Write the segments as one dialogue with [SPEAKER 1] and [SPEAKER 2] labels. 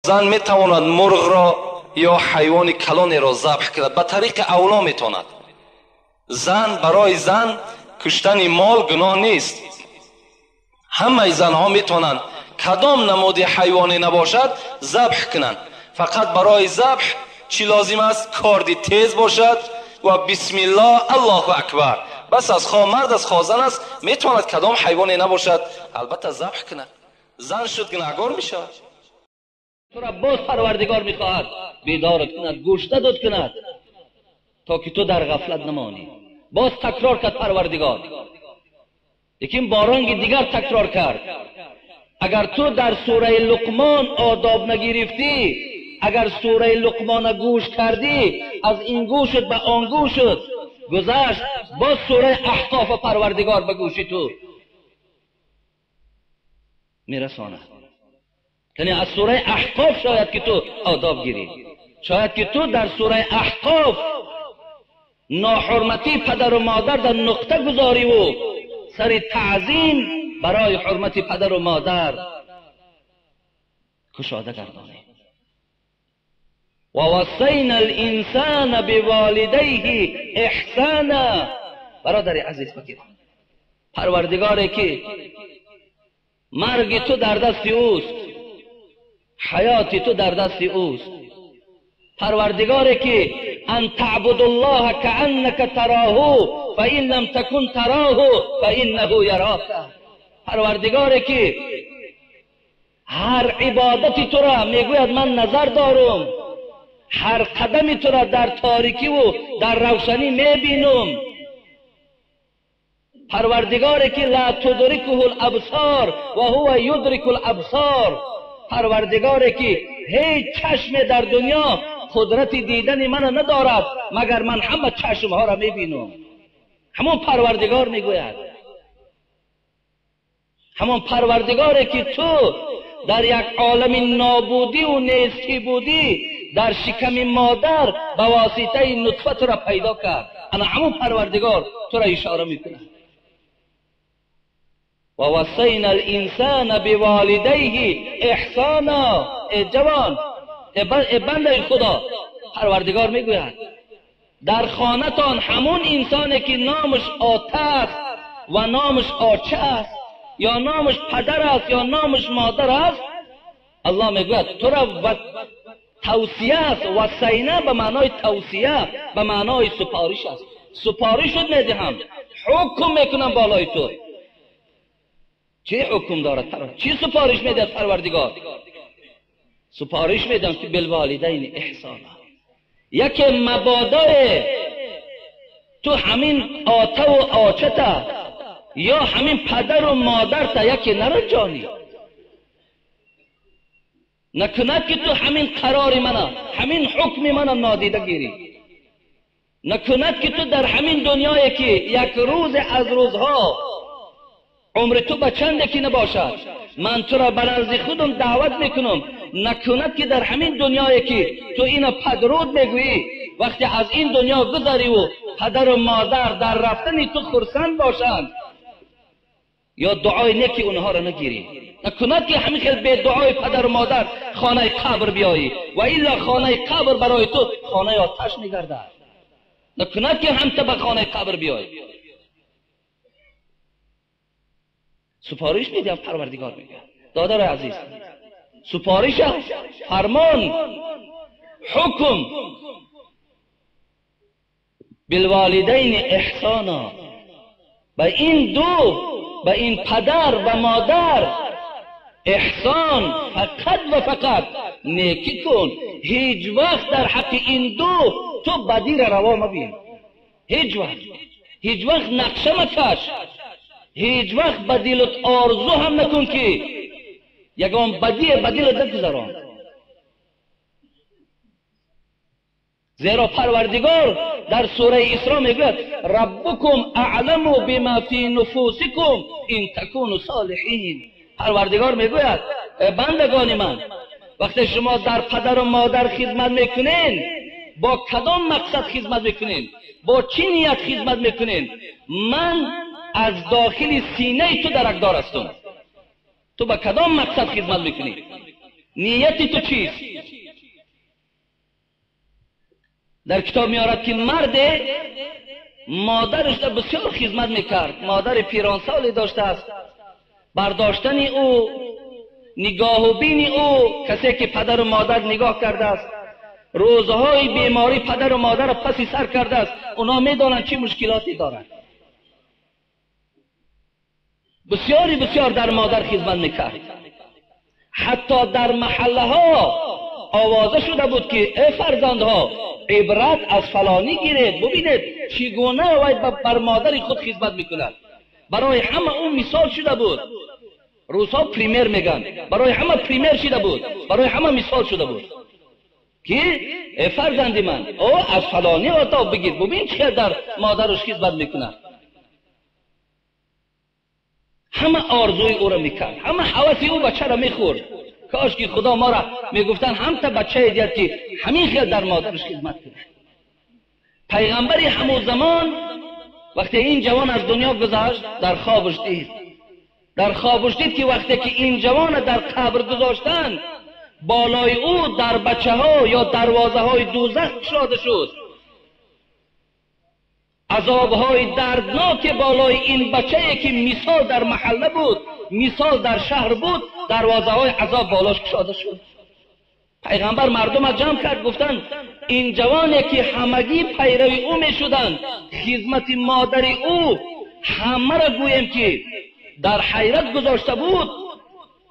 [SPEAKER 1] Зан метавонад мурғро ё ҳайвони калонеро забҳ кунад, ба тариқи авло метавонад. Зан барои зан куштани мол гуноҳ нест. Ҳамаи занҳо метавонанд кадом намуди ҳайвоне набошад забҳ кунанд. Фақат барои забҳ чӣ лозим аст? Корди тез бошад ва бисмиллоҳ, Аллоҳу акбар. Бас аз хо мард аст, хо зан аст, метавонад кадом ҳайвоне набошад албатта забҳ кунад. Зан шуд гунаҳгор мешавад.
[SPEAKER 2] Туро боз Парвардигор мехоҳад бедорат кунад, гӯшдадот кунад, то ки ту дар ғафлат намонӣ. Боз такрор кард Парвардигор, лекин бо ранги дигар такрор кард. Агар ту дар сураи Луқмон одоб нагирифтӣ, агар сураи Луқмона гӯш кардӣ, аз ин гӯшат ба он гӯшат гузашт, боз сураи Аҳқоф Парвардигор ба гӯши ту мерасонад. Яъне аз сураи Аҳқоф шояд ки ту одоб гирӣ, шояд ки ту дар сураи Аҳқоф нохурматии падару модар дар нуқта гузорӣ ва сари таъзим барои ҳурмати падару модар кушода гардонӣ. Ва вассайна ал-инсана биволидайҳи эҳсана. Бародари азиз, бигир Парвардигоре ки марги ту дар дасти ӯст, ҳаёти ту дар дасти ӯст. Парвардигоре ки ан таъбудуллоҳа кааннака тароҳу фаин лам такун тароҳу фаиннаҳу ярока. Парвардигоре ки ҳар ибодати тура мегӯяд ман назар дорам, ҳар қадами тура дар торикиву дар равшанӣ мебинам. Парвардигоре ки ла тудрикуҳу лабсор ва ҳува юдрику лабсор. Парвардигоре ки ҳеҷ чашме дар дунё қудрати дидани мана надорад, магар ман ҳама чашмҳоро мебинам. Ҳамон Парвардигор мегӯяд, ҳамон Парвардигоре ки ту дар як олами нобудиву нестӣ будӣ, дар шиками модар ба воситаи нутфа туро пайдо кард. Ана ҳамон Парвардигор туро ишора мекунад. Ва вассайна ал-инсана биволидайҳи эҳсона. Эй ҷавон, эй бандаи Худо, Парвардигор мегӯяд дар хонатон ҳамон инсоне ки номаш ота аст ва номаш оча аст, ё номаш падар аст, ё номаш модар аст, Аллоҳ мегӯяд туро тавсия аст. Вассайна ба маънои тавсия, ба маънои супориш аст. Супоришот медиҳам, ҳукм мекунам болои ту. Чӣ ҳукм дорад? Чӣ супориш медиҳад Парвардигор? Супориш медиҳам ки билволидайни эҳсона. Яке мабодое ту ҳамин отаву очата ё ҳамин падару модарта яке наранҷонӣ, накунад ки ту ҳамин қарори мана, ҳамин ҳукми мана нодида гирӣ, накунад ки ту дар ҳамин дунёе ки як рӯзе аз рӯзҳо умри ту ба чанде ки набошад, ман туро ба назди худам даъват мекунам, накунад ки дар ҳамин дунёе ки ту ина падруд мегӯӣ, вақте аз ин дунё гузариву падару модар дар рафтани ту хурсанд бошанд, ё дуои неки онҳоро нагирӣ. Накунад ки ҳамин хел бедуои падару модар хонаи қабр биёӣ, ва илла хонаи қабр барои ту хонаи оташ мегардад. Накунад ки ҳамта ба хонаи қабр биёӣ. Супориш медиҳам, Парвардигор мегӯяд. Додари азиз, супориш аст, фармон, ҳукм. Билволидайни эҳсона. Ба ин ду, ба ин падар ва модар эҳсон фақат ва фақат некӣ кун. Ҳеҷ вақт дар ҳаққи ин ду ту бадиро раво мабин. Ҳеҷ вақт, ҳеҷ вақт нақша макаш, ҳеҷ вақт ба дилат орзу ҳам накун ки ягон бадие ба дилат нагузарон. Зеро Парвардигор дар сураи Исро мегӯяд раббукум аъламу бима фи нуфусикум ин такуну солиҳин. Парвардигор мегӯяд бандагони ман, вақте шумо дар падару модар хизмат мекунед, бо кадом мақсад хизмат мекунед, бо чӣ ният хизмат мекунед, ман аз дохили синаи ту даракдор ҳастам. Ту ба кадом мақсад хизмат мекунӣ? نیت تو چیست؟ در کتاب میارد که مرد مادرش در بسیار خدمت میکرد، مادر پیرانسالی داشته است، برداشتن او، نگاه و بین او، کسی که پدر و مادر نگاه کرده است، روزهای بیماری پدر و مادر پسی سر کرده است، اونا میدانند چه مشکلاتی دارند. بسیاری بسیار در مادر خدمت میکرد. حتی در محله ها آوازه شده بود که ای فرزندها، عبرت از فلانی گیرید، ببینید چگونه وی بر مادر خود خدمت میکند. برای همه اون مثال شده بود. روسا пример میگن، برای همه пример شده بود، برای همه مثال شده بود که ای فرزند من، او از فلانی آتا بگیر، ببین چه در مادرش خدمت میکند. همه آرزوی او را میکرد، همه حواس او بچه را میخورد. کاش که خدا ما را میگفتن هم تا بچه دیاد که همین خیل در مادرش خدمت کنه. پیغمبر همون زمان وقتی این جوان از دنیا گذشت، در خوابش دید، در خوابش دید که وقتی که این جوان در قبر گذاشتن، بالای او در بچه ها یا دروازه های دوزخ گشاده شد. عذاب های دردناک بالای این بچه که مثال در محله بود، مثال در شهر بود، دروازه های عذاب بالاش گشاده شد. پیغمبر مردم را جمع کرد، گفتند این جوانی که همگی پیروی او می شدند، خدمت مادر او همه را گوییم که در حیرت گذاشته بود،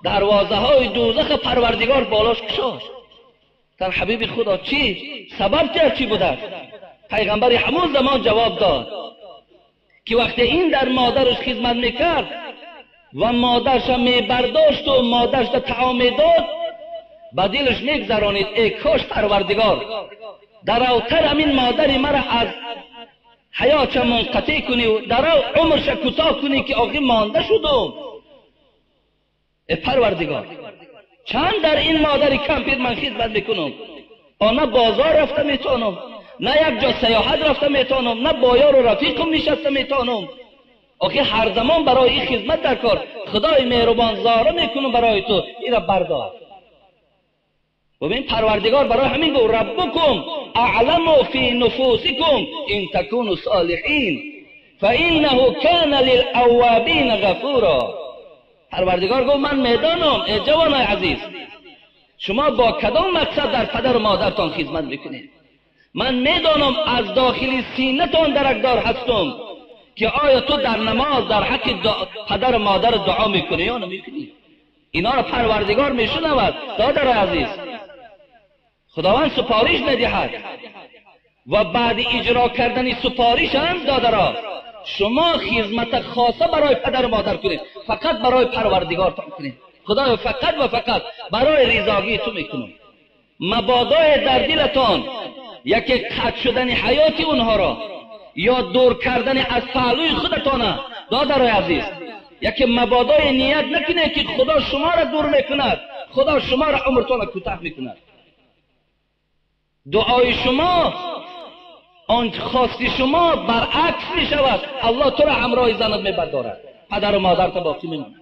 [SPEAKER 2] دروازه های دوزخ پروردگار بالاش گشاد. در حبیب خدا چی سبب چی بوده؟ پیغمبر همون زمان جواب داد که وقتی این در مادرش خدمت میکرد و مادرش میبرداشت و مادرش طعام میداد، به دلش میگذرانید ای کاش پروردگار در اوتر همین مادری مرا از حیاتش منقطع کنی و در عمرش کوتاه کنی که آخر مانده شدم. ای پروردگار چند در این مادری کمپیر من خدمت میکنم، آنها بازار رفته میتونم، نه یک جا سیاحت رفته میتونم، نه با یار و رفیقم نشسته میتونم. آخه هر زمان برای این خدمت در کار خدای مهربان زاره میکنم برای تو، این را بردار. ببین پروردگار برای همین گفت ربکم اعلم فی نفوسکم ان تکونوا صالحین فانه کان للاوابین غفورا. پروردگار گفت من میدانم ای جوانای عزیز، شما با کدام مقصد در پدر و مادرتان خدمت میکنید. من میدانم از داخل سینه‌تان درکدار هستم که آیا تو در نماز در حق پدر و مادر دعا میکنی یا نمیکنی. اینا را پروردگار میشنود. دادر عزیز، خداوند سپارش میدهد و بعد اجرا کردن سپارش هم دادرا شما خدمت خاصه برای پدر و مادر کنید، فقط برای پروردگارتان کنید. خدایا فقط و فقط برای رضاگی تو میکنم. مبادای در دلتان یکی قطع شدن حیات اونها را یا دور کردن از پهلوی خودتانه. دادرای عزیز، یکی مبادای نیت نکنه که خدا شما را دور میکند، خدا شما را عمرتان را کوتاه میکند. دعای شما، آن خواستی شما برعکس میشود. الله تو را همراه زنت میبردارد، پدر و مادرت باقی میماند.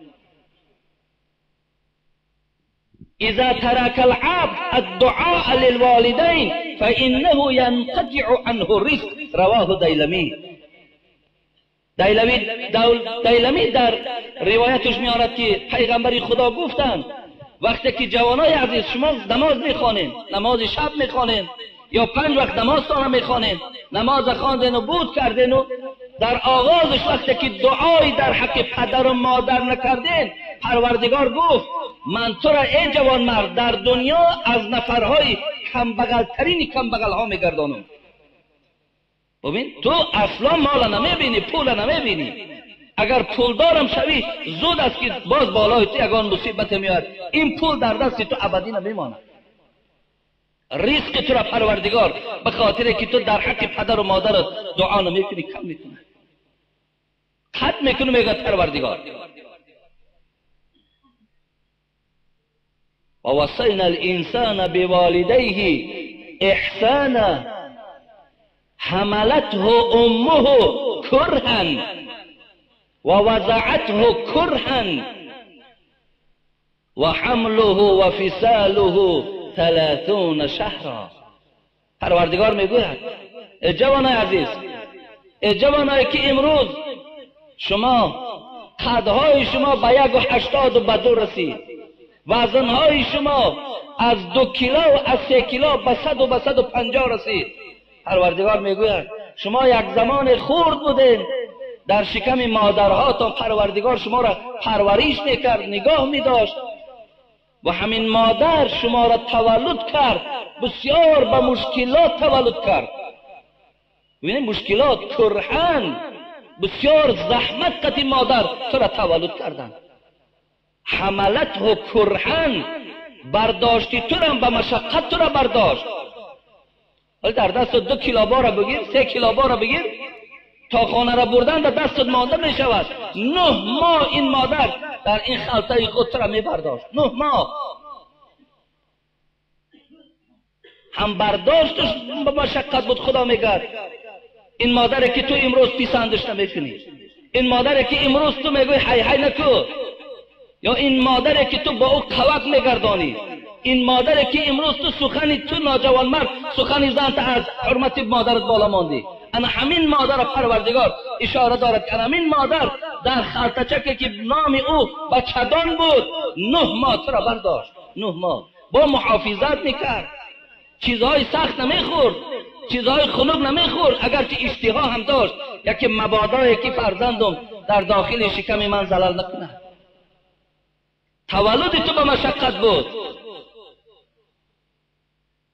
[SPEAKER 2] اذا ترك العبد الدعاء للوالدين فإنه ينقطع عنه الرزق. رواه دیلمی. دیلمی در روایتش میآورد که پیغمبر خدا گفتند وقتی که جوانای عزیز شما نماز میخوانین، نماز شب میخوانین یا 5 وقت نمازتان میخوانین، نماز خواندین و بود کردین و در آغازش وقتی که دعای در حق پدر و مادر نکردین، پروردگار گفت من تو را ای جوان مرد در دنیا از نفرهای کمبغلترین کمبغلها میگردانم. ببین تو اصلا مال نمیبینی، پول نمیبینی. اگر پولدارم شوی زود است که باز بالای تو یگان مصیبت میاد. این پول در دست تو ابدی نمیماند. رزق تو را پروردگار به خاطر که تو در حق پدر و مادرت دعا نمیکنی کم میکنه، قطع میکنه. میگه پروردگار و وصینا الانسان بوالدیه احسانا حملته امه کرها و وضعته کرها و و حمله و فصاله 30 شهرا. پروردگار میگوید ای جوانای عزیز، ای جوانایی که امروز شما قدهای شما به 1.80 و به 2 رسید، وزنهای شما از 2 کیلو و از 3 کیلو به 100 و به 150 رسید. پروردگار میگوید شما یک زمان خرد بودین، در شکم مادرهاتان پروردگار شما را پرورش میکرد، نگاه میداشت و همین مادر شما را تولد کرد، بسیار به مشکلات تولد کرد. ببینید مشکلات کرهن، بسیار زحمت قطی مادر تو را تولد کردن. حملته کرهن، برداشتی تو را به مشقت تو را برداشت. ولی در دست 2 کیلو بار بگیر، 3 کیلو بار بگیر، تا خانه را بردن در دستت مانده می شود. 9 ماه این مادر در این خلطه خود را می برداشت. 9 ماه هم برداشتش به مشقت بود. خدا میگه این مادره که تو امروز پیسندش نمیکنی، این مادره که امروز تو میگوی حی حی نکو، یا این مادره که تو با او قوت میگردانی، این مادره که امروز تو سخنی تو ناجوان مرد سخنی زن از حرمت مادرت بالا ماندی، انا همین مادر پروردگار اشاره دارد که همین مادر در خلطچکی که نام او بچدان بود 9 ماه تو را برداشت. 9 ماه با محافظت میکرد، چیزهای سخت نمیخورد، چیزهای خنک نمیخورد، اگرچه اشتها هم داشت، یکی مبادا یکی فرزندم در داخل شکم من زلل نکنه. تولد تو به مشقت بود.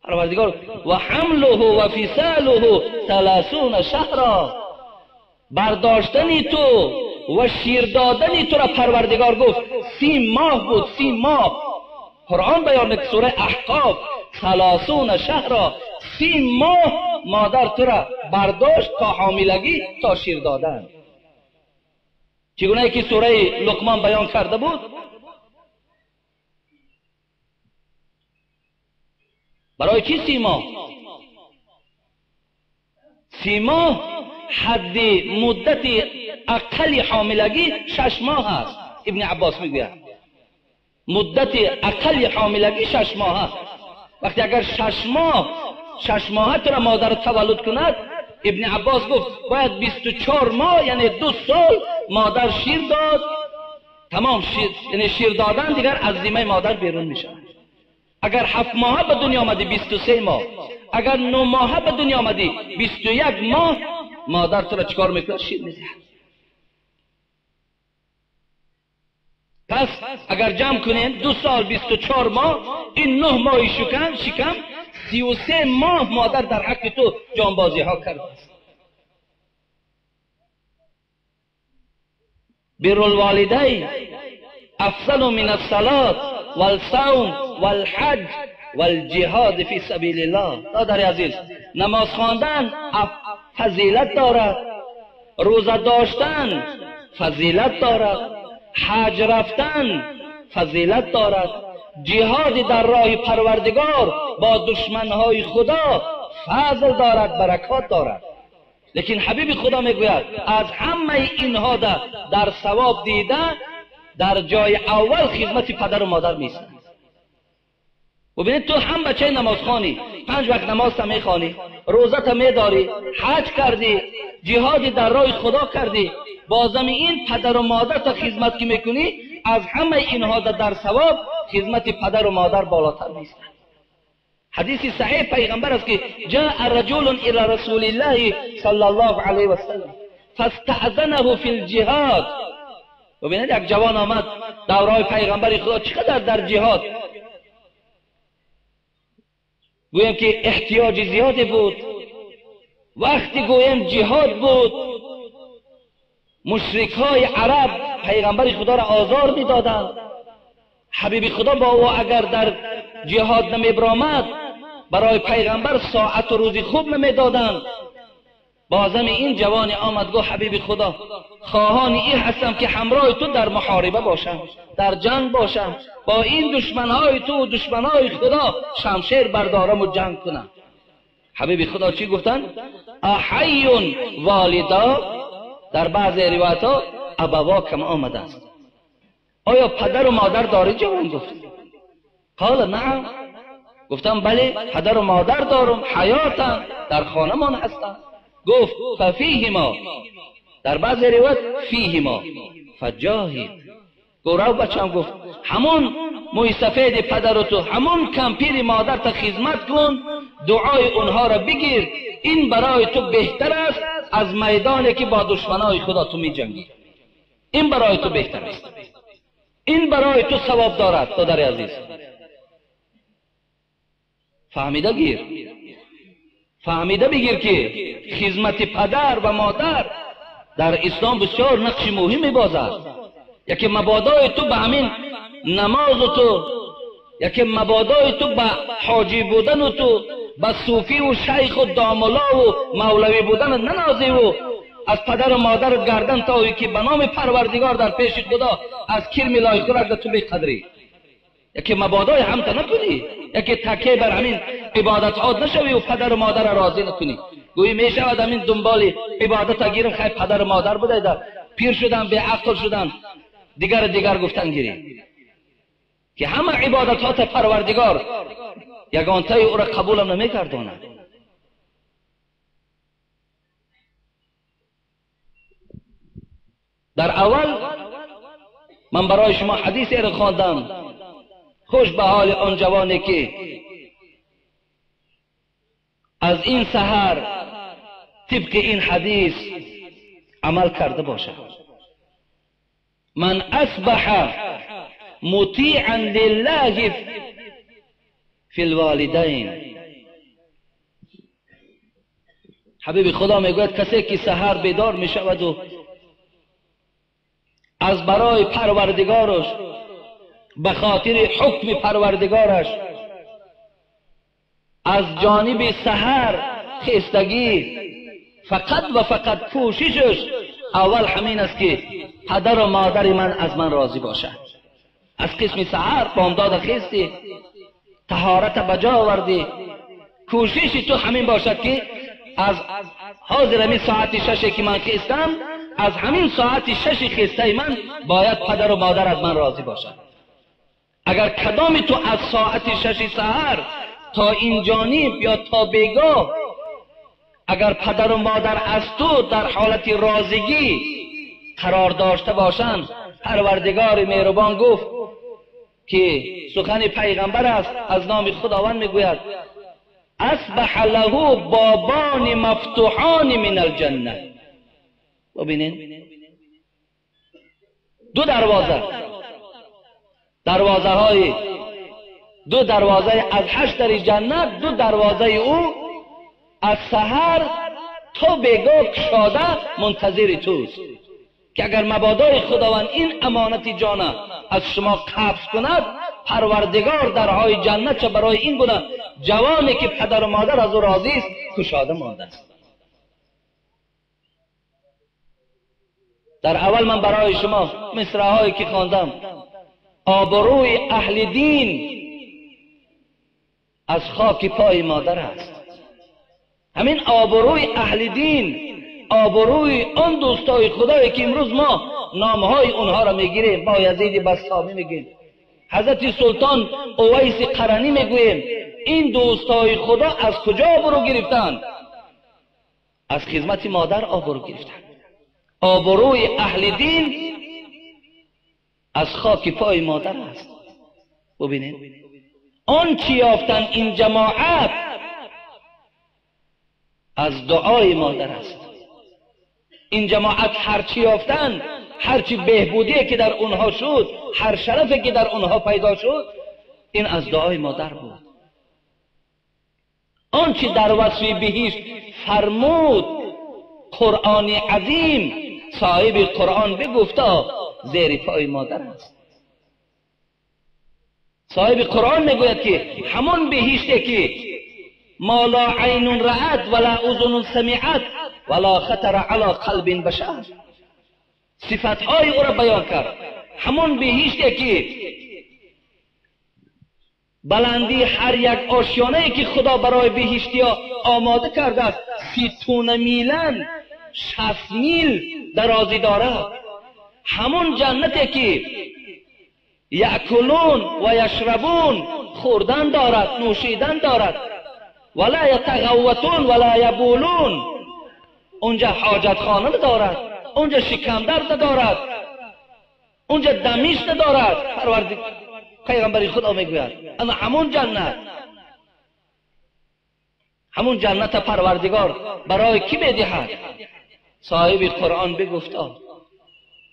[SPEAKER 2] پروردگار و حمله و فصاله 30 شهرا، برداشتنی تو و شیر دادنی تو را پروردگار گفت 30 ماه بود. 30 ماه قرآن بیان میکنه، سوره احقاف 30 شهرا، 30 ماه مادر تو را برداشت تا حاملگی تا شیر دادن. چگونه که سوره لقمان بیان کرده بود. برای چی 30 ماه؟ 30 ماه حد مدت اقل حاملگی 6 ماه است. ابن عباس میگوید مدت اقل حاملگی 6 ماه است. وقتی اگر 6 ماه تو را مادر تولد کند، ابن عباس گفت باید 24 ماه یعنی 2 سال مادر شیر داد، تمام شیر، یعنی شیر دادن دیگر از ذمه مادر بیرون میشه. اگر 7 ماه به دنیا آمدی 23 ماه، اگر 9 ماه به دنیا آمدی 21 ماه مادر تو را چیکار میکنه؟ شیر میده. پس اگر جمع کنیم 2 سال 24 ماه، این 9 ماه شکم 33 ماه مادر در حق تو جانبازی ها کرده است. بر الوالدین افضل من الصلاة والصوم والحج والجهاد فی سبیل الله. دادر عزیز، نماز خواندن فضیلت دارد، روزه داشتن فضیلت دارد، حج رفتن فضیلت دارد، جهاد در راه پروردگار با دشمنهای خدا فضل دارد، برکات دارد. لیکن حبیب خدا میگوید از همه اینها در ثواب دیده در جای اول خدمت پدر و مادر میستند. ببینید تو هم بچه نماز خوانی، 5 وقت نماز تا میخوانی، روزه تا میداری، حج کردی، جهاد در راه خدا کردی، بازم این پدر و مادر تا خدمت که میکنی، از همه اینها در ثواب خدمت پدر و مادر بالاتر میستند. حدیث صحیح پیغمبر است که جاء رجل الى رسول الله صلی الله علیه و سلم فاستأذنه فی الجهاد. ببینید یک جوان آمد دورای پیغمبر خدا، چقدر در جهاد گویم که احتیاج زیادی بود، وقتی گویم جهاد بود، مشرک های عرب پیغمبر خدا را آزار میدادند. حبیب خدا با او اگر در جهاد نمیبرآمد برای پیغمبر ساعت و روزی خوب نمیدادند. بازم این جوان آمد گفت حبیب خدا خواهان این هستم که همراه تو در محاربه باشم، در جنگ باشم، با این دشمنهای تو و دشمنهای خدا شمشیر بردارم و جنگ کنم. حبیب خدا چی گفتن؟ احی والدا، در بعض روایت ها ابواکم آمده است. آیا پدر و مادر داری جوان؟ گفت قال نعم. گفتم بله پدر و مادر دارم، حیاتم، در خانمان هستم. گفت ففیهما، در بعض روایت فیهما فجاهد. گفت رو بچم، گفت همون موی سفید پدر تو، همون کمپیر مادر تا خدمت کن، دعای اونها را بگیر، این برای تو بهتر است از میدانی که با دشمنای خدا تو می جنگی. این برای تو بهتر است، این برای تو ثواب دارد. برادر عزیز فهمیده گیر، فهمیده بگیر که خدمت پدر و مادر در اسلام بسیار نقش مهم میبازد. یکی مبادای تو به همین نماز تو، یکی مبادای تو به حاجی بودن تو، به صوفی و شیخ و داملا و مولوی بودن ننازی و از پدر و مادر گردن تاوی که به نام پروردگار در پیش خدا از کرم لایق را تو بیقدری. یکی مبادای هم تا نکنی، یکی تکیه بر همین عبادت ها نشوی و پدر و مادر راضی نکنی. گویی میشود همین دنبال عبادت گیرم، خیر پدر و مادر بوده در پیر شدن، به عقل شدن، دیگر دیگر گفتن گیری که همه عبادت ها تا پروردگار یگانتای او را قبولم نمیگرداند. در اول من برای شما حدیثی را خواندم، خوش به حال آن جوانی که از این سحر طبق این حدیث عمل کرده باشد. من اصبح مطیعا لله فی الوالدین. حبیب خدا میگوید کسی که سحر بیدار میشود و از برای پروردگارش، به خاطر حکم پروردگارش، از جانب سحر خستگی فقط و فقط کوششش اول همین است که پدر و مادر من از من راضی باشد. از قسم سحر بامداد خستی، طهارت بجا آوردی، کوشش تو همین باشد که از حاضر همین ساعت 6 که من خستم، از همین ساعت 6 خسته من باید پدر و مادر از من راضی باشد. اگر کدام تو از ساعت 6 سحر تا این جانب یا تا بیگاه اگر پدر و مادر از تو در حالت راضیگی قرار داشته باشند، پروردگار مهربان گفت که سخن پیغمبر است، از نام خداوند میگوید اصبح له بابان مفتوحان من الجنه. ببینین دو دروازه، دروازه های دو دروازه از 8 در جنت، دو دروازه او از سحر تا بیگاه کشاده منتظر توست که اگر مبادای خداوند این امانت جانه از شما قبض کند، پروردگار درهای جنت چه برای این گونه جوانی که پدر و مادر از او راضی است کشاده مانده است. در اول من برای شما مصرع‌هایی که خواندم، آبروی اهل دین از خاک پای مادر است. همین آبروی اهل دین، آبروی آن دوستای خدایی که امروز ما نامهای اونها را میگیریم، با یزید بسطامی میگیم، حضرت سلطان اویس قرنی میگوییم، این دوستای خدا از کجا آبرو گرفتند؟ از خدمت مادر آبرو گرفتند. آبروی اهل دین از خاک پای مادر است. ببینید آن چی یافتن این جماعت از دعای مادر است. این جماعت هرچی یافتن، هرچی بهبودی که در اونها شد، هر شرفی که در اونها پیدا شد، این از دعای مادر بود. آنچه در وصف بهشت فرمود قرآن عظیم، صاحب قرآن بگفتا زیر پای مادر است. صاحب قرآن میگوید که همون بهشته که ما لا عین رأت ولا اذن سمعت ولا خطر علی قلب بشر، صفتهای او را بیان کرد. همون بهشته که بلندی هر یک آشیانه که خدا برای بهشتیا آماده کرده است 60 میلن 60 میل درازی دارد. همون جنتی که یأکلون و یشربون، خوردن دارد، نوشیدن دارد. ولا یتغوطون ولا یبولون، اونجا حاجت خانه ندارد، اونجا شکم درد ندارد، اونجا دمیش ندارد. پروردگار پیغمبر خدا میگوید اما همون جنت، همون جنت پروردگار برای کی میدهد؟ صاحب قرآن بگفتا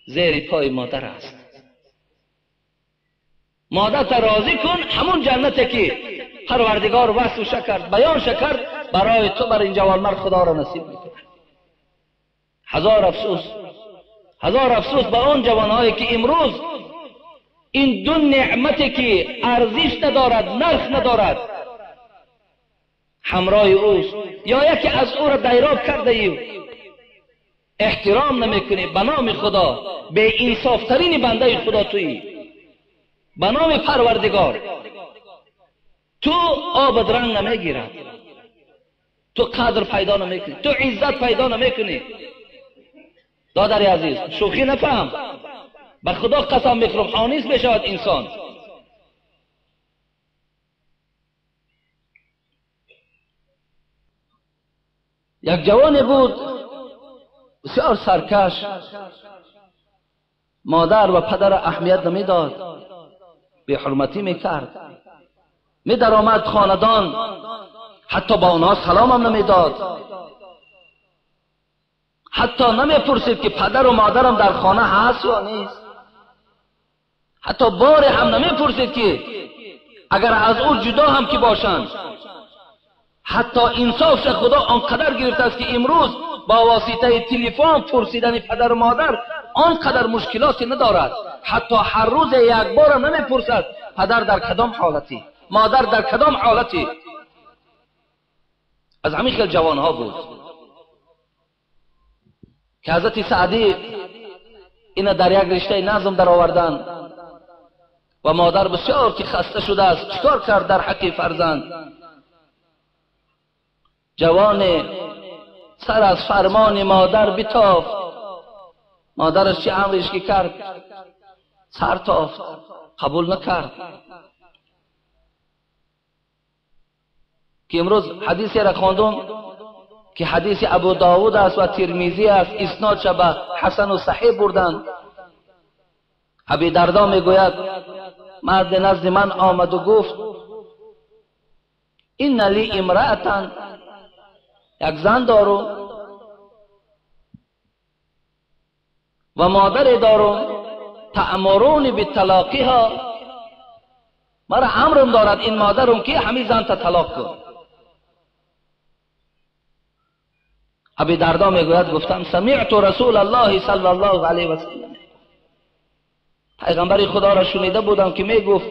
[SPEAKER 2] زیر پای مادر است. مادر تا راضی کن، همون جنتی که پروردگار وصفش کرد، بیانش کرد، برای تو، بر این جوانمرد خدا را نصیب میکنه. هزار افسوس، هزار افسوس به آن جوانهایی که امروز این دو نعمتی که ارزش ندارد، نرخ ندارد، همراه اوست یا یکی از او را دیراب کرده ای، احترام نمیکنی. به نام خدا به انصافترین بنده خدا تویی، به نام پروردگار تو آب رنگ نمیگیرد، تو قدر پیدا نمیکنی، تو عزت پیدا نمیکنی. دادر عزیز شوخی نفهم، به خدا قسم میخورم آنیس میشود انسان. یک جوانی بود بسیار سرکش، مادر و پدر اهمیت نمیداد، بی حرمتی میکرد، میدرآمد خاندان، حتی با آنها سلام هم نمیداد، حتی نمیپرسید که پدر و مادرم در خانه هست یا نیست، حتی بار هم نمیپرسید که اگر از او جدا هم که باشند. حتی انصافش خدا آنقدر گرفته است که امروز با واسطه تلفن پرسیدن پدر و مادر آنقدر مشکلاتی ندارد. حتی هر روز یک بار هم نمیپرسد پدر در کدام حالتی، مادر در کدام حالتی. از همین خیلی جوانها بود که حضرت سعدی اینا در یک رشته نظم در آوردن و مادر بسیار که خسته شده است چیکار کرد در حق فرزند؟ جوان سر از فرمان مادر بتافت، مادرش چه امرش که کرد سر تافت، قبول نکرد. که امروز حدیثی را خواندم که حدیث ابو داود است و ترمیزی است، اسنادش به حسن و صحیح بردند. ابی دردا میگوید مرد نزد من آمد و گفت این لی امرأة، یک زن دارم و مادر دارم، تأمرونی بطلاقها، مرا امرم دارد این مادرم که همین زن تا طلاق کن. ابی دردا میگوید گفتم سمعت رسول الله صلی الله علیه و سلم، پیغمبر خدا را شنیده بودم که میگفت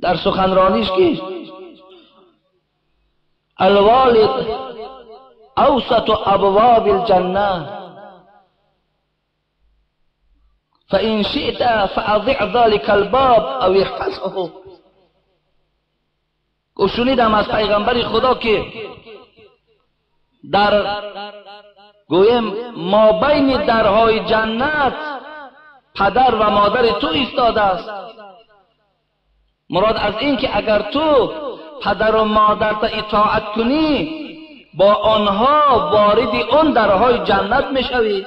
[SPEAKER 2] در سخنرانیش که الوالد اوسط ابواب الجنه فإن شئت فأضع ذلك الباب او احفظه. گفت شنیدم از پیغمبر خدا که در گویم ما بین درهای جنت پدر و مادر تو ایستاده است. مراد از این که اگر تو پدر و مادرت اطاعت کنی با آنها وارد اون درهای جنت میشوی،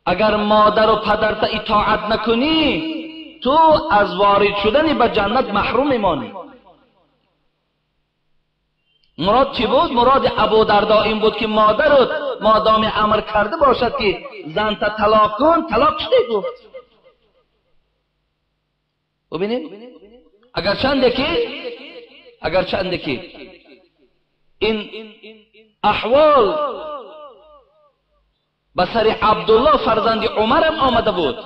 [SPEAKER 2] اگر مادر و پدرت اطاعت نکنی تو از وارد شدن به جنت محروم میمانی. مراد چی بود؟ مراد ابو دردا این بود که مادرت مادام امر کرده باشد که زن تا طلاق کن، طلاق شده گفت. ببینید اگر چنده که این احوال به سر عبدالله فرزند عمرم آمده بود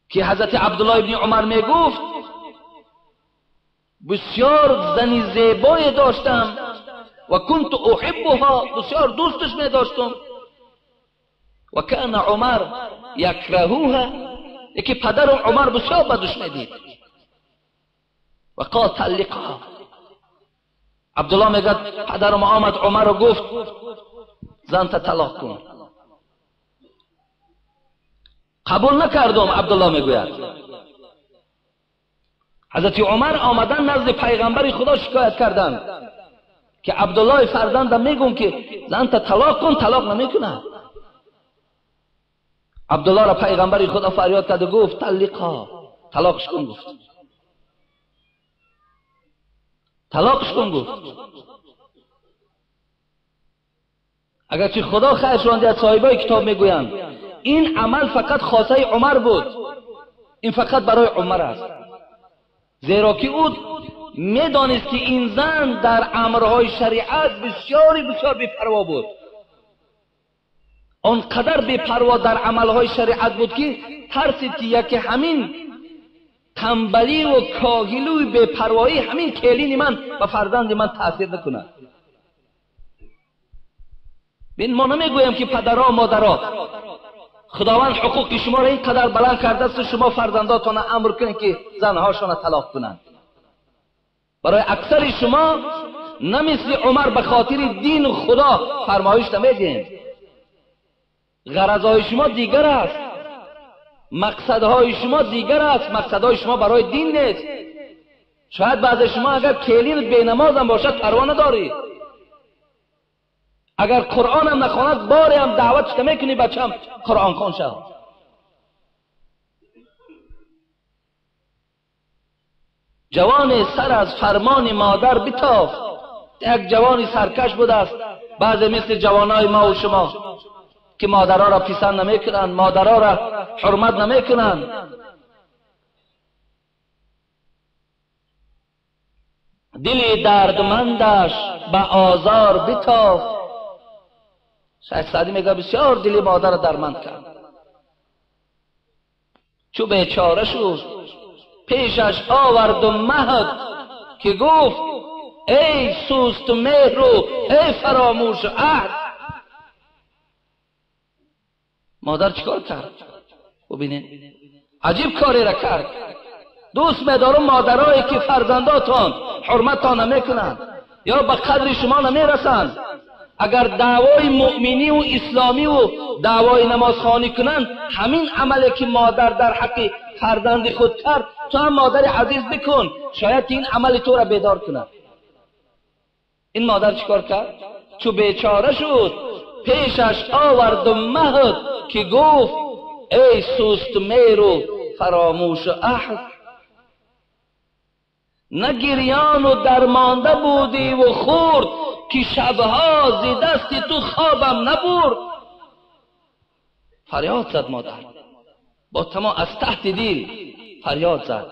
[SPEAKER 2] که حضرت عبدالله ابن عمر میگفت بسیار زنی زیبای داشتم و کنت احبها، بسیار دوستش می داشتم، و کان عمر یکرهوها، یکی پدرم عمر بسیار بدش میدید، و قال طلقها. عبدالله میگه پدرم آمد عمر رو گفت زن تا طلاق کن. قبول نکردم. عبدالله میگوید حضرت عمر آمدن نزد پیغمبر خدا شکایت کردند که عبدالله فرزندم میگم که زن تا طلاق کن، طلاق نمیکنه. عبدالله را پیغمبر خدا فریاد کرد و گفت طلقها، طلاقش کن. گفت طلاقش کن. گفت اگرچه خدا خیرشان دهد، صاحبای کتاب میگویند این عمل فقط خاصه عمر بود، این فقط برای عمر است، زیرا که او میدانست که این زن در امرهای شریعت بسیاری بسیار بی‌پروا بود. آنقدر بی‌پروا در عملهای شریعت بود که ترسید که یکی همین تنبلی و کاهلی و بی‌پروایی همین کلین من و فرزند من تاثیر نکند. بین ما نمیگویم که پدرها مادرها خداوند حقوق شما را اینقدر بلند کرده است و شما فرزنداتان امر کنید که زنهاشان را طلاق کنند. برای اکثر شما نه مثل عمر به خاطر دین و خدا فرمایش نمیدیم. غرضهای شما دیگر است، مقصدهای شما دیگر است، مقصدهای شما برای دین نیست. شاید بعض شما اگر کلین بینماز هم باشد پروا ندارید، اگر قرآن هم نخواند باری هم دعوتش نمیکنی بچم قرآن خوان شد. جوان سر از فرمان مادر بتافت. یک جوانی سرکش بوده است، بعضی مثل جوانای ما و شما که مادرها را پسند نمیکنند، مادرها را حرمت نمیکنند. دل دردمندش به آزار بتافت. شیخ سعدی میگه بسیار دل مادر را درمند کرد، چو بیچاره شد پیشش آورد و مهد که گفت ای سوست مهر و ای فراموش عهد. مادر چیکار کرد؟ ببینید عجیب کاری را کرد. دوست می‌دارم مادرایی که فرزنداتان حرمتان نمیکنند یا به قدر شما نمیرسند، اگر دعوای مؤمنی و اسلامی و دعوای نمازخوانی کنند، همین عملی که مادر در حق فرزند خود کرد تو هم مادر عزیز بکن، شاید این عمل تو را بیدار کند. این مادر چیکار کرد؟ چو بیچاره شد پیشش آورد و مهد که گفت ای سوست مهر و فراموش عهد. نه گریان و درمانده بودی و خورد که شبها زی دست تو خوابم نبرد. فریاد زد مادر با تمام از تحت دل فریاد زد.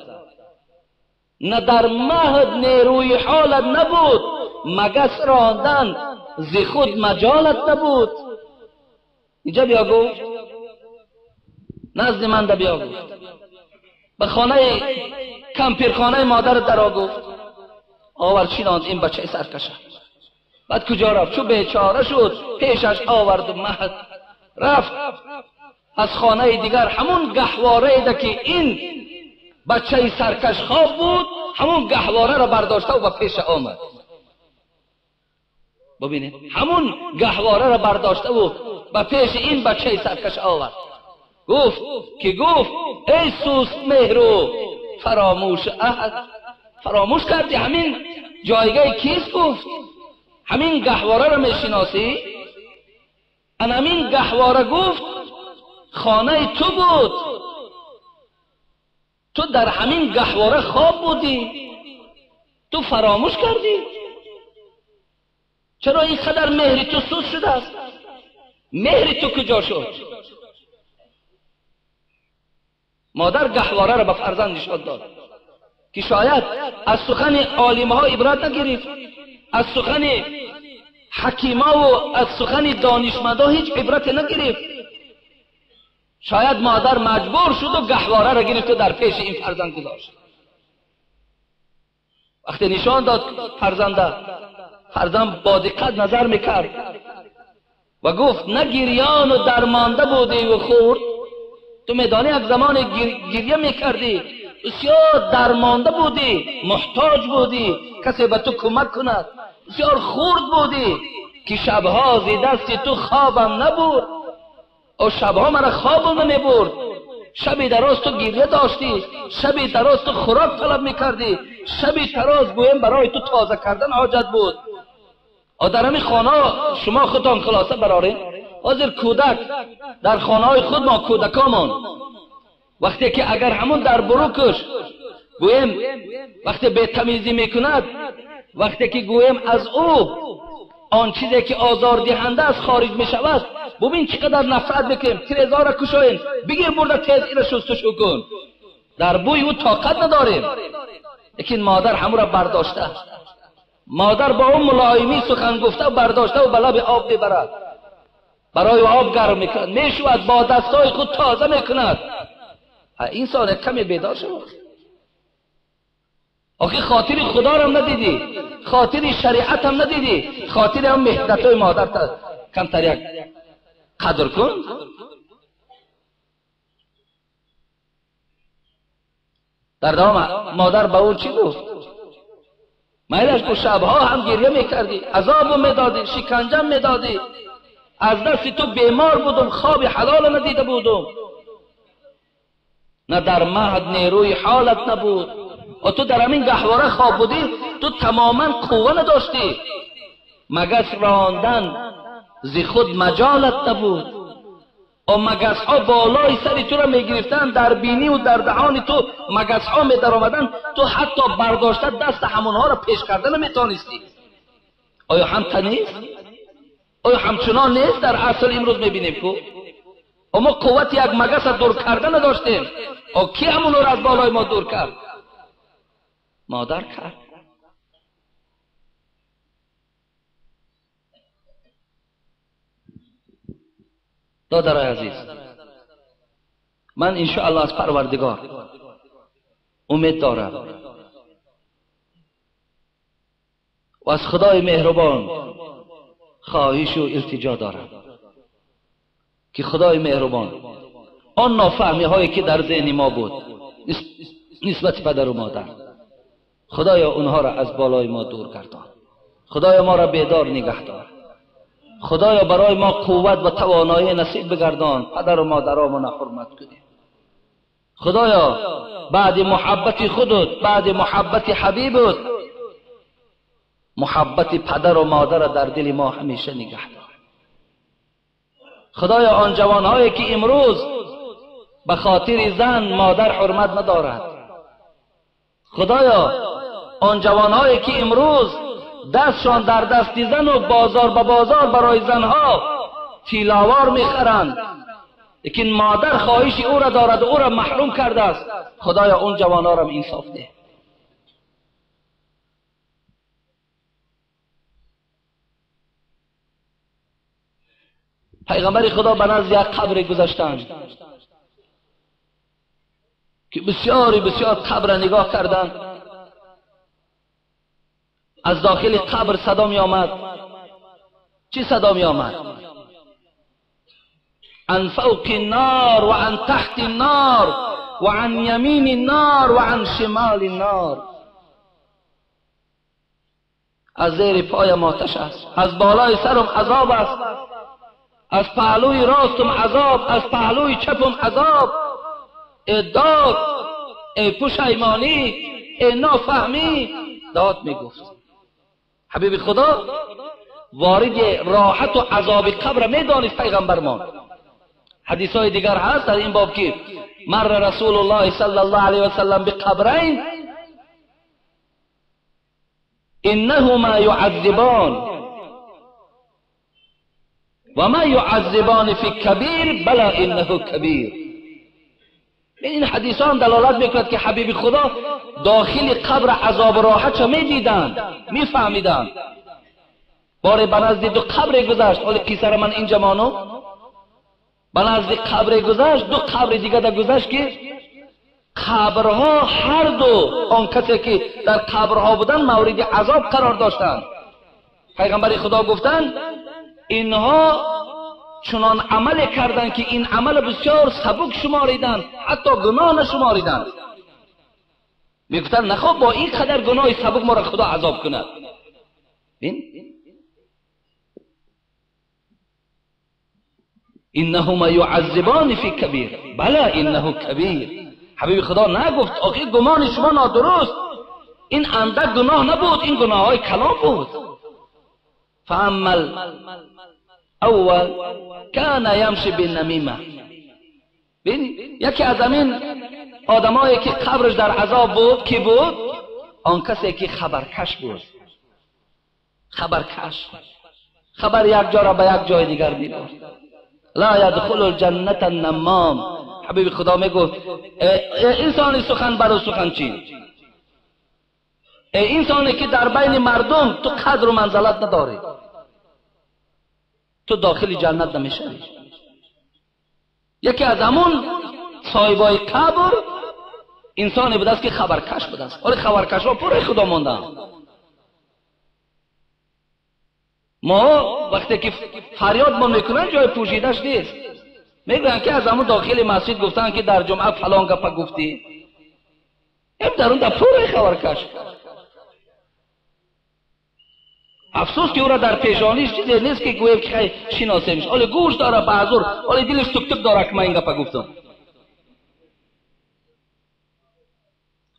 [SPEAKER 2] نه در مهد نیروی حالت نبود، مگس راندن زی خود مجالت نبود. اینجا بیا گفت، نزد من ده بیا گفت، به خانه کمپیرخانه مادر درا گفت آور چیناند این بچه سرکشه. بعد کجا رفت؟ چو بیچاره شد پیشش آورد و مهد. رفت از خانه دیگر، همون گهواره ده که این بچه سرکش خواب بود، همون گهواره را برداشته و به پیش آمد. ببینید همون گهواره را برداشته و به پیش این بچه سرکش آورد. گفت که گفت ای سوست مهر و فراموش عهد. فراموش کردی همین جایگاه کیست؟ گفت همین گهواره را میشناسی؟ ان همین گهواره گفت خانه تو بود، تو در همین گهواره خواب بودی، تو فراموش کردی. چرا اینقدر مهر تو سوز شده است؟ مهر تو کجا شد؟ مادر گهواره را به فرزند نشان داد که شاید از سخن عالمها عبرت نگرفت، از سخن حکیما و از سخن دانشمندا هیچ عبرت نگرفت. شاید مادر مجبور شد و گهواره را گرفت و در پیش این فرزند گذاشت. وقتی نشان داد فرزنده، فرزند با دقت نظر میکرد و گفت نه گریان و درمانده بودی و خورد. تو میدانی یک زمان گریه میکردی، بسیار درمانده بودی، محتاج بودی کسی به تو کمک کند، بسیار خورد بودی که شبها زی دست تو خوابم نبرد، او شبها مرا خوابم نمیبرد. شبی دراز تو گریه داشتی، شبی دراز تو خوراک طلب میکردی، شبی دراز گویم برای تو تازه کردن حاجت بود. در همین خانه شما خودتان خلاصه برارین. حاضر کودک در خانه های خود ما کودکامان وقتی که اگر همون در بروکش گویم وقتی به تمیزی میکند، وقتی که گویم از او آن چیزی که آزار دهنده است خارج میشود، ببین چقدر نفرت میکنیم. تریزا را کشاین بگیر برده تیز این را شستشو کن، در بوی او طاقت نداریم. لیکن مادر همون را برداشته، مادر با اون ملایمی سخن گفته و برداشته و به لب آب میبرد، برای آب گرم میکند، میشود، با دستای خود تازه میکند. این سال کمی بیدار شد. آخه خاطر خدا را هم ندیدی، خاطر شریعت هم ندیدی، خاطر هم مهنت‌های مادر کمتر یک قدر کن. در دوام مادر به او چی گفت؟ میلش گفت شبها هم گریه میکردی، عذاب میدادی، شکنجه میدادی، از دست تو بیمار بودم، خواب حلال ندیده بودم، نه در مهد نیروی حالت نبود، و تو در همین گهواره خواب بودی، تو تماما قوه نداشتی، مگس راندن زی خود مجالت نبود، و مگس ها بالای سر تو را میگرفتن، در بینی و در دهان تو مگس ها می در آمدن، تو حتی برداشته دست همونها را پیش کرده نمیتونستی. آیا هم نیست؟ آیا همچنان نیست؟ در اصل امروز میبینیم که ما قوت یک مگس را دور کرده نداشتیم، و کی همون را از بالای ما دور کرد؟ مادر کرد. دادرای عزیز، من انشاءالله از پروردگار امید دارم و از خدای مهربان خواهش و التجا دارم که خدای مهربان آن نافهمی هایی که در ذهن ما بود نسبت پدر و مادر، خدایا اونها را از بالای ما دور گردان، خدایا ما را بیدار نگه دار، خدایا برای ما قوت و توانایی نصیب بگردان، پدر و مادرامون حرمت کنیم. خدایا بعد محبت خودت، بعد محبت حبیبت، محبت پدر و مادر در دل ما همیشه نگه دار. خدایا آن جوانهایی که امروز به خاطر زن مادر حرمت ندارد، خدایا آن جوانهایی که امروز دستشان در دست زن و بازار به بازار برای زنها تیلاوار میخرند، لیکن مادر خواهش او را دارد و او را محروم کرده است، خدایا اون جوانها را انصاف ده. پیغمبر خدا به نزد یک قبر گذشتند که بسیاری بسیار قبر را نگاه کردند. از داخل قبر صدا می آمد. چی صدا می آمد؟ عن فوق النار و عن تحت النار و عن یمین النار و عن شمال النار. از زیر پایم آتش است، از بالای سرم عذاب است، از پهلوی راستم عذاب، از پهلوی چپم عذاب. ای داد، ای پشیمانی، ای نافهمی. داد میگفت. حبیب خدا وارد راحت و عذاب قبر میدانست پیغمبرمان. حدیث های دیگر هست در این باب که مر رسول الله صلی الله علیه و سلم بقبرین انهما یعذبان و ما یعذبان فی کبیر بلا انه کبیر. این حدیث هم دلالت میکند که حبیب خدا داخل قبر عذاب راحت چه میدیدند، میفهمیدند. باره به نزد دو قبر گذشت، ولی قصه من اینجا مانو، به نزد قبر گذشت، دو قبر دیگه در گذشت که قبرها هر دو آن کسی که در قبرها بودن مورد عذاب قرار داشتند. پیغمبر خدا گفتند اینها چنان عمل کردند که این عمل بسیار سبک شماریدند، حتی گناه نشماریدند. میگفتند نخواه با این قدر گناه سبک ما را خدا عذاب کند. انهما یعذبان فی کبیر، بله انه کبیر. حبیب خدا نگفت آخه گمان شما نادرست، این اندک گناه نبود، این گناه های کلام بود. فاما الاول کان یمشی بالنمیمه. یکی از همین آدمایی که قبرش در عذاب بود کی بود؟ آن کسی که خبرکش بود. خبرکش، خبر یک جا را به یک جای دیگر میبرد. لا یدخل الجنة النمام. حبیب خدا میگفت ای انسانی سخن بر و سخنچین، ای انسانی که در بین مردم تو قدر و منزلت نداری، تو داخل جنت نمیشوی. یکی از همون صاحبای قبر انسانی بوده است که خبرکش بوده است. ولی خبرکش ها پر خدا ماندن. ما وقتی که فریاد ما میکنن جای پوشیدش نیست، میگوین که از همون داخل مسجد گفتن که در جمعه فلان گپا گفتی، این در اون در پر خبرکش. افسوس که او را در پیشانیش چیزی نیست که گویم که خیلی شناسیمش، ولی گوش داره به حضور، ولی دلش تک تک داره که من این گپا گفتم.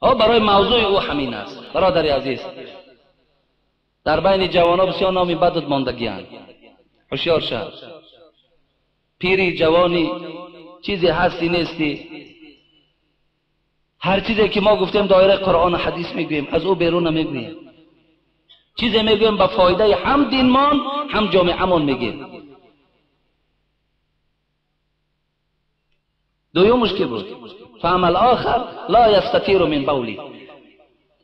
[SPEAKER 2] برای موضوع او همین است. برادر عزیز، در بین جوان‌ها بسیار نامی بدت ماندگی‌اند. هوشیار شو. پیری جوانی چیزی هستی نیستی، هر چیزی که ما گفتیم دایره قرآن و حدیث میگوییم، از او بیرون نمیگوییم. چیزی میگوییم به فایده هم دینمان هم جامعه‌مان میگیم. دویمش که بود فاما الاخر لا یستتیر من بولی.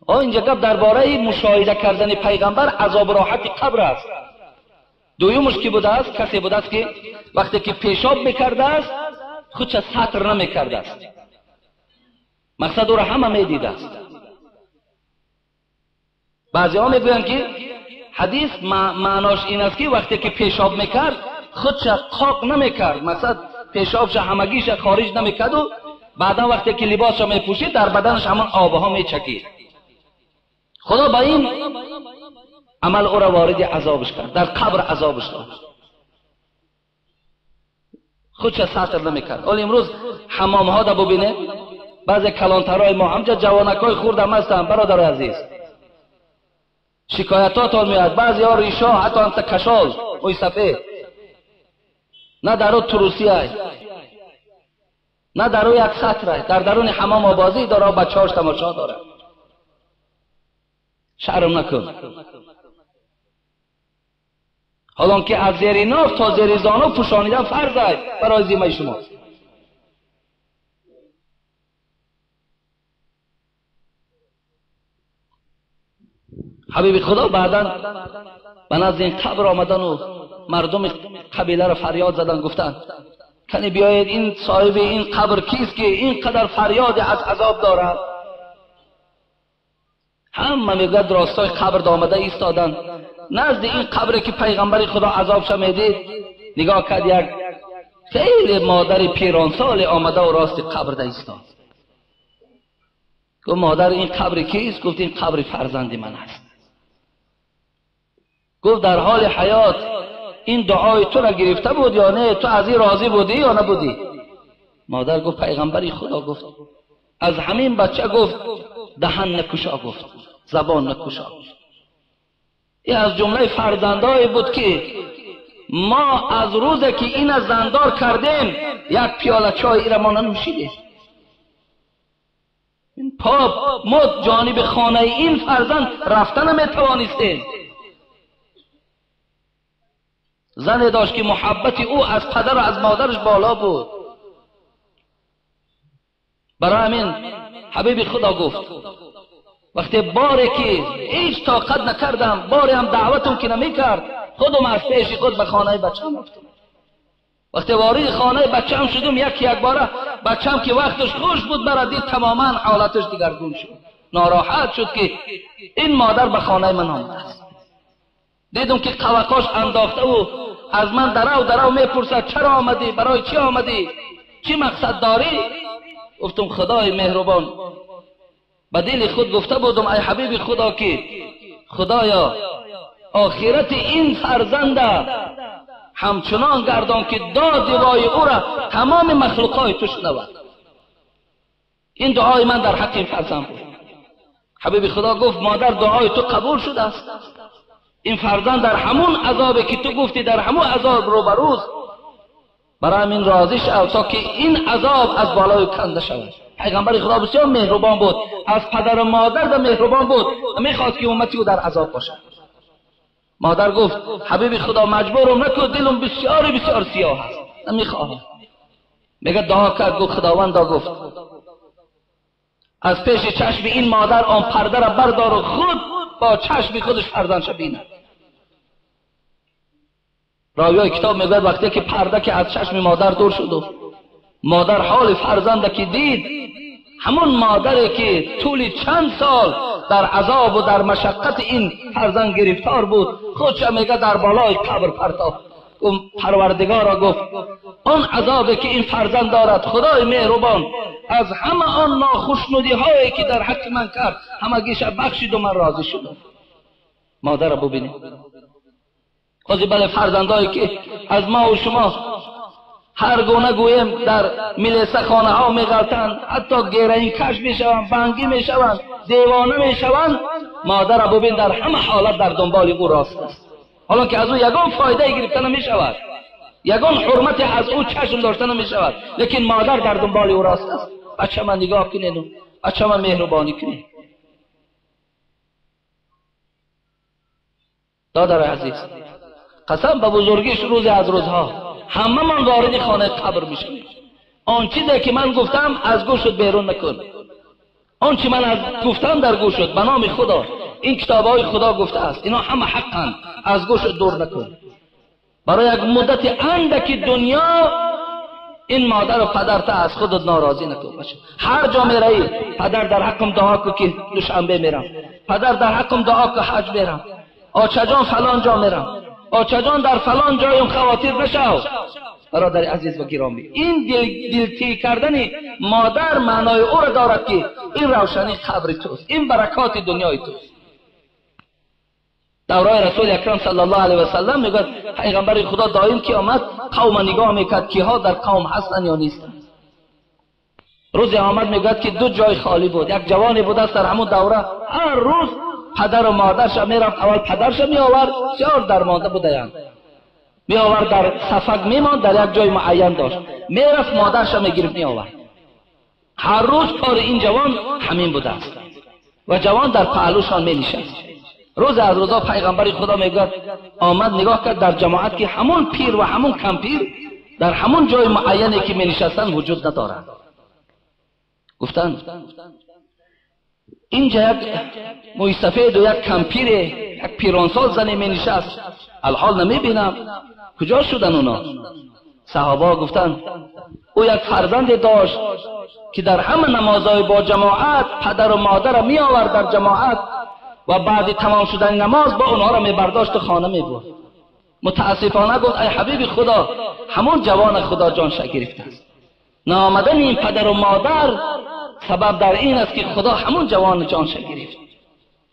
[SPEAKER 2] اینجا گپ درباره مشاهده کردن پیغمبر عذاب راحت قبر است. دویمش که بوده است، کسی بوده است که وقتی که پیشاب میکرده است خودش ستر نمیکرده است، مقصد او را همه میدیده است. بعضی ها میگویند که حدیث معناش این است که وقتی که پیشاب میکرد خودش قاق نمیکرد، مقصد پیشابش همگیش خارج نمیکرد و بعدا وقتی که لباسش میپوشید در بدنش همان آبها میچکید. خدا با این عمل او را وارد عذابش کرد، در قبر عذابش داد. خودش ستر نمیکرد. ولی امروز حمام ها دا ببینه، بعضی کلانترهای ما همجا جوانکای خورد هم هستن. برادر عزیز، شکایتات میاد، بعضی ها ریشا حتی هم کشال اوی سفید، نه در او تروسی های، نه در او یک سطر، در درون حمام آبازی داره، بچه هاش تماشا داره. شرم نکن. حالا که از زیر ناف تا زیر زانو پوشانیدن فرض است برای ذمه شما. حبیب خدا بعدا به نزد این قبر آمدن و مردم قبیله را فریاد زدن، گفتن کنی بیایید این صاحب این قبر کیست که اینقدر فریاد از عذاب دارد؟ همه میگوید راستای قبر آمده ایستادن نزد این قبر که پیغمبر خدا عذاب شمیدید. نگاه کرد یک خیلی مادر پیرانسال آمده و راست قبر ایستاد. گفت مادر این قبر کیست؟ گفت این قبر فرزند من است. گفت در حال حیات این دعای تو را گرفته بود یا نه؟ تو از این راضی بودی یا نبودی؟ مادر گفت پیغمبری خدا گفت از همین بچه گفت دهن نکشا، گفت زبان نکشا. این از جمله فرزندایی بود که ما از روزی که این از زندار کردیم یک پیاله چای ای را ما ننوشیدیم. این پاپ ما جانب خانه این فرزند رفتن نمیتوانستیم. زن داشت که محبت او از پدر و از مادرش بالا بود. برای همین حبیب خدا گفت وقتی باری که هیچ طاقت نکردم، باری هم دعوتم که نمیکرد، خودم از پیش خود به خانه بچم رفتم. وقتی وارد خانه بچم شدم یک یک باره بچم که وقتش خوش بود مرا دید تماما حالتش دیگرگون شد، ناراحت شد که این مادر به خانه من آمده است. دیدم که قوقاش انداخته و از من درو درو میپرسد چرا آمدی، برای چی آمدی، چی مقصد داری؟ گفتم خدای مهربان، به دل خود گفته بودم ای حبیب خدا که خدایا آخرت این فرزنده همچنان گردان که داد وای او را تمام مخلوقای تو شنود. این دعای من در حق این فرزند بود. حبیب خدا گفت مادر دعای تو قبول شده است. این فرزند در همون عذابی که تو گفتی در همون عذاب روبروست، برای همین راضی شو تا که این عذاب از بالای کنده شود. پیغمبر خدا بسیار مهربان بود، از پدر و مادر و مهربان بود، میخواست که امتی او در عذاب باشد. مادر گفت حبیب خدا مجبورم نکن، دلم بسیار بسیار سیاه است، نمیخواهم. میگه دعا کرد، گفت خداوندا، گفت از پیش چشم این مادر آن پرده را بردار و خود با چشم خودش فرزندش بیند. راویای کتاب میگوید وقتی که پرده که از چشم مادر دور شد و مادر حال فرزند که دید، همون مادری که طول چند سال در عذاب و در مشقت این فرزند گرفتار بود، خودش میگه در بالای قبر پرتاب. پروردگارا گفت آن عذابی که این فرزند دارد، خدای مهربان از همه آن ناخشنودی هایی که در حق من کرد همگیش بخشید و من راضی شدم. مادر را ببینید، خود بله فرزندایی که از ما و شما هر گونه گویم در میلیسه خانه ها میغلطند، حتی گیرین کش میشوند، بنگی میشوند، دیوانه میشوند، مادر را ببین در همه حالت در دنبال او راست است. حالا که از او یگان فایده گرفته نمیشود، یگان حرمت از او چشم داشته نمیشود، لیکن مادر در دنبال او راست است. بچه من نگاه کنید، بچه من مهربانی کنید. دادر عزیز، قسم به بزرگیش روزی از روزها همه من وارد خانه قبر میشم. آن چیزی که من گفتم از گوشت بیرون نکن، آن چی من از گفتم در گوشت، به نام خدا این کتابهای خدا گفته است، اینا همه حقند، از گوشت دور نکن. برای یک مدت اندک دنیا این مادر و پدر تا از خودت ناراضی نکن. باشه هر جا میروی پدر در حقم دعا کن که دوشنبه میرم، پدر در حقم دعا کن حج میرم، آچه جان فلان جا میرم، آچه جان در فلان جایم خواطر نشو. برادر عزیز و گرامی، این دلتی کردن مادر معنای او را دارد که این روشنی قبر توست، این برکات دنیای توست. دورای رسول اکرم صلی الله علیه و سلم میگوید پیغمبر خدا دائم که آمد قوم نگاه میکرد که ها در قوم هستن یا نیستن. روزی آمد میگوید که دو جای خالی بود، یک جوانی بود است در همون دوره، هر روز پدر و مادرش میرفت، اول پدرش میآورد، بسیار درمانده بودند، میآورد در صفک میماند، در یک جای معین داشت، میرفت مادرش میگرفت میآورد. هر روز کار این جوان همین بوده است و جوان در پهلوشان مینشست. روز از روزا پیغمبر خدا میگوید آمد نگاه کرد در جماعت که همون پیر و همون کمپیر در همون جای معینی که مینشستند وجود ندارند. گفتند اینجا یک موی سفید و یک کمپیر، یک پیرانسال زنی می نشست، الحال نمی بینم کجا شدن اونا؟ صحابه گفتند او یک فرزند داشت که در همه نمازهای با جماعت پدر و مادر می آورد در جماعت و بعد تمام شدن نماز با اونها را می برداشت و خانه می برد. متاسفانه گفت ای حبیب خدا، همون جوان خدا جانش گرفته است. نامدن این پدر و مادر سبب در این است که خدا همون جوان جانش گرفت.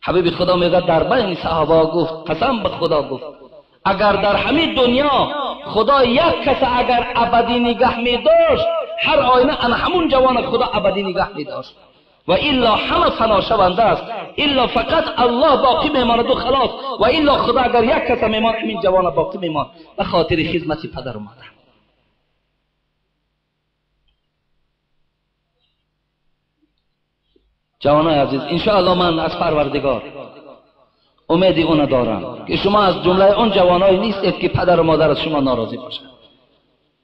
[SPEAKER 2] حبیب خدا میگه در بین صحابه گفت قسم به خدا گفت اگر در همین دنیا خدا یک کس اگر ابدی نگه می داشت، هر آینه ان همون جوان خدا ابدی نگه می داشت و الا همه فنا شونده است، الا فقط الله باقی میماند و خلاص، و الا خدا اگر یک کس میمان همین جوان باقی میمان به خاطر خدمت پدر و مادر. جوانای عزیز، انشاءالله من از پروردگار امیدی اون دارم که شما از جمله اون جوانایی نیستید که پدر و مادر از شما ناراضی باشند.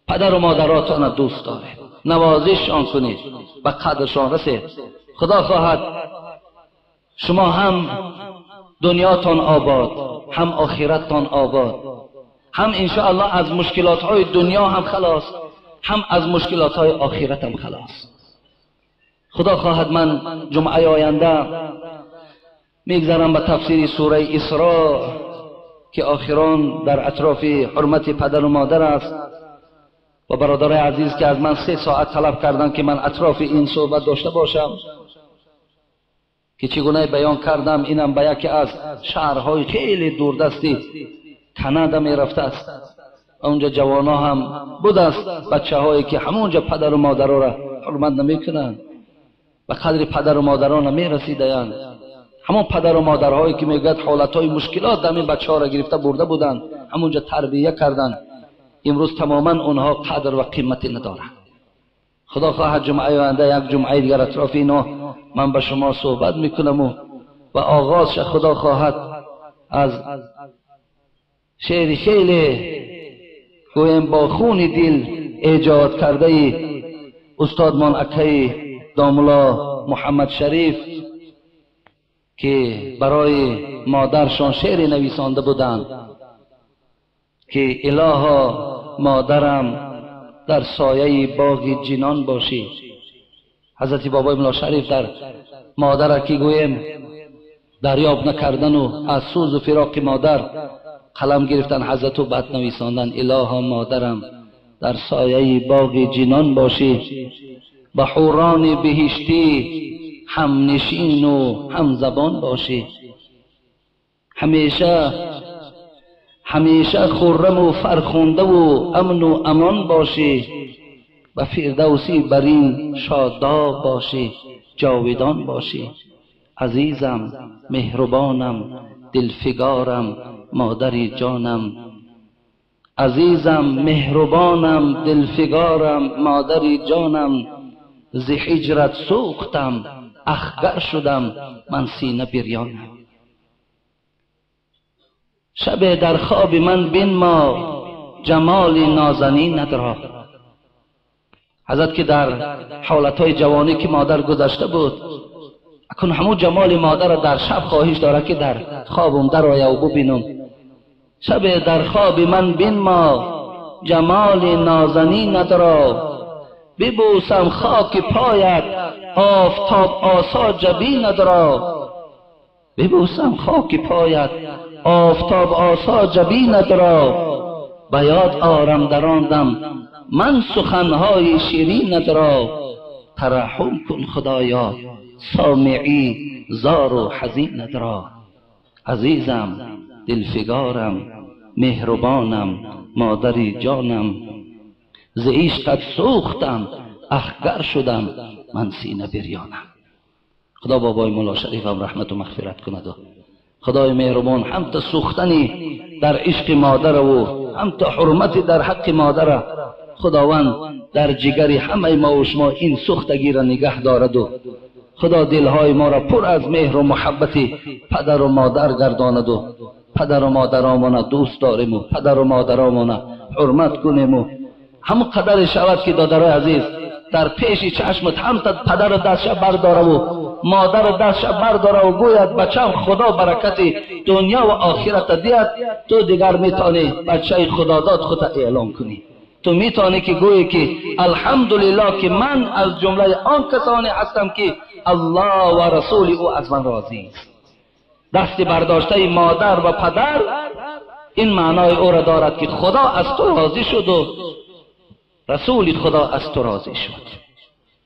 [SPEAKER 2] پدر و مادراتان دوست دارید، نوازششان کنید، به قدرشان رسید. خدا خواهد شما هم دنیاتان آباد، هم آخرتتان آباد، هم انشاءالله از مشکلات های دنیا هم خلاص، هم از مشکلات های آخرت هم خلاص. خدا خواهد من جمعه آینده میگذرم به تفسیر سوره اسراء که آخران در اطراف حرمت پدر و مادر است و برادرای عزیز که از من 3 ساعت طلب کردن که من اطراف این صحبت داشته باشم که چگونه بیان کردم، اینم به یکی از شهرهای خیلی دوردستی کانادا میرفته است. اونجا جوانا هم بود است، بچه هایی که همونجا پدر و مادر را حرمت نمیکنند، به قدر پدر و مادران نمیرسیدند. همون پدر و مادرهایی که میگوید حالتهای مشکلات در این بچه ها را گرفته برده بودند، همونجا تربیه کردند، امروز تماما اونها قدر و قیمتی ندارند. خدا خواهد جمعه آینده یک جمعه دیگر اطراف اینا من به شما صحبت میکنم و آغاز خدا خواهد از شعر خیلی گویم با خون دل ایجاد کرده ای استادمان اکی داملا محمد شریف که برای مادرشان شعر نویسانده بودند که الها مادرم در سایه باغ جنان باشی. حضرت بابای ملا شریف در مادر که گویم دریاب نکردن و از سوز و فراق مادر قلم گرفتن حضرت و بعد نویساندن الها مادرم در سایه باغ جنان باشی، به حوران بهشتی هم نشین و هم زبان باشی، همیشه همیشه خرم و فرخنده و امن و امان باشی، و فردوسی برین شاداب باشی، جاودان باشی. عزیزم، مهربانم، دلفگارم، مادری جانم. عزیزم، مهربانم، دلفگارم، مادری جانم. ز هجرت سوختم، اخگر شدم، من سینه بریانم. شب در خواب من بین ما جمال نازنینت را. حضرت که در حالتهای جوانی که مادر گذشته بود، اکنون همون جمال مادر در شب خواهش داره که در خوابم در آید و ببینم. شب در خواب من بین ما جمال نازنینت را، ببوسم خاک پایت آفتاب آسا جبینت را. ببوسم خاک پایت آفتاب آسا جبینت را، به یاد آرم در آن دم من سخنهای شیرینت را. ترحم کن خدایا سامعی زار و حزینت را. عزیزم، دلفگارم، مهربانم، مادری جانم. ز عشقت سوختم، اخگر شدم، من سینه بریانم. خدا بابای مولا شریفم رحمت و مغفرت کند. خدای مهربان هم تا سوختنی در عشق مادر و هم تا حرمتی در حق مادر، خداوند در جگر همه ما و شما این سوختگی را نگه دارد و خدا دلهای ما را پر از مهر و محبت پدر و مادر گرداند و پدر و مادرمان دوست داریم و پدر و مادرمان حرمت کنیم و همون قدر شود که دادرای عزیز در پیش چشمت هم تا پدر دستش برداره و مادر دستش برداره و گوید بچم خدا برکت دنیا و آخرت دیاد، تو دیگر میتونی بچه خداداد خود اعلام کنی. تو میتونی که گویی که الحمدلله که من از جمله آن کسانی هستم که الله و رسول او از من راضی است. دست برداشته مادر و پدر این معنای او را دارد که خدا از تو راضی شد و رسول خدا از تو راضی شد.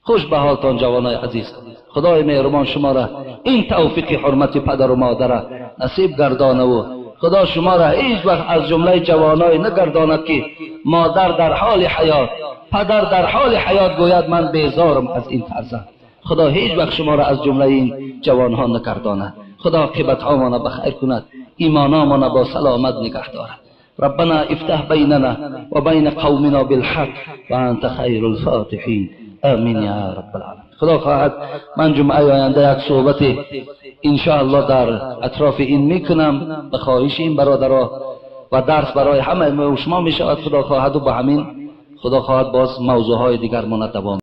[SPEAKER 2] خوش به حالتان جوانای عزیز. خدای مهربان شما را این توفیق حرمت پدر و مادر نصیب گردانه و خدا شما را هیچ وقت از جمله جوانای نگرداند که مادر در حال حیات، پدر در حال حیات گوید من بیزارم از این فرزند. خدا هیچ وقت شما را از جمله این جوانها نگرداند. خدا عاقبت هامان بخیر کند، ایمانامان با سلامت نگه دارد. ربنا افتح بیننا و بین قومنا بالحق و انت خیر الفاتحین، آمین یا رب العالمین. خدا خواهد من جمعه آینده یک صحبت انشاءالله در اطراف این میکنم به خواهش این برادرها و درس برای همه شما میشود خدا خواهد و به همین خدا خواهد باز موضوع های دیگر ما دوام